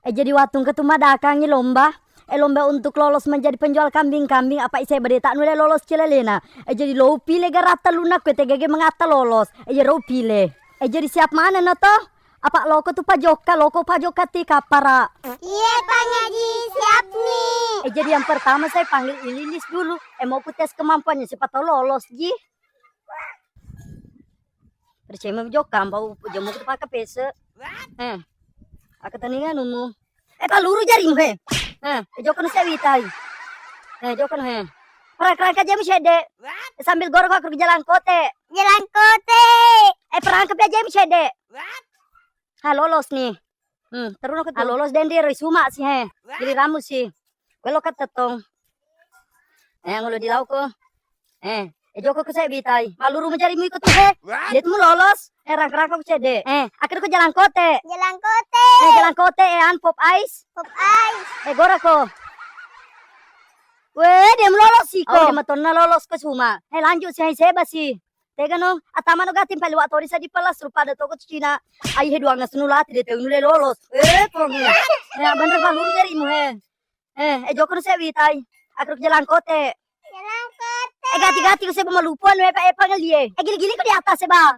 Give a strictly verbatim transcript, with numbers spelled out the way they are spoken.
Eh, jadi wattung ketu madakangi lomba. Eh, lomba untuk lolos menjadi penjual kambing-kambing, apa ise bede tak nule lolos cilalena. Eh, jadi lo pile garatta luna kue tegege mengatta lolos. Eh, jadi ro pile. Eh, jadi siap mana no to? Apa loko tu pajokka, loko pajokka ti kapara. Iya, Pak Haji, siap nih. Eh, jadi yang pertama saya panggil Ililis dulu. Eh, mau ku tes kemampuannya, siapa tahu lolos ji. Percaya mi jokka, ampau jamu tu paka pese. Eh, aku tani nganumu. Eh, paluru jarimu he. Eh, eh, jokka no sewitai. Eh, jokka no he. Perang-perangka jamu sede. Sambil gorok aku jalan kote. Jalan kote. Eh, perangka pia jamu sede. Ha, lolos nih. Hmm, terus aku lolos dendri roi suma si he. Jadi ramu si. Kuelo katettong. Eh, ngolo di lauko. Eh, eh, joko ku sebitai. Maluru mejarimu iko tu he. Dia tu mu lolos. Eh, rangka-rangka ku cede. Eh, akhirnya ku jalan kote. Jalan kote. Eh, jalan kote, eh, an pop ice. Pop ice. Eh, gorako. Weh, dia mu lolos iko. Oh, dia matonna lolos ke suma. Eh, lanjut si hai seba si. Tega no, atama no gati pali wa tori sadi pelas rupa ada toko Cina. Ai he duang nasu nulati de teu nule lolos. Eh, kong. Eh, bener paluru jarimu he. Eh, eh, joko no sebitai. Aku jalan kote. Jalan kote. Eh, gati-gati ku seba malupuan we pa epa ngelie. Eh, gili-gili ku di atas seba.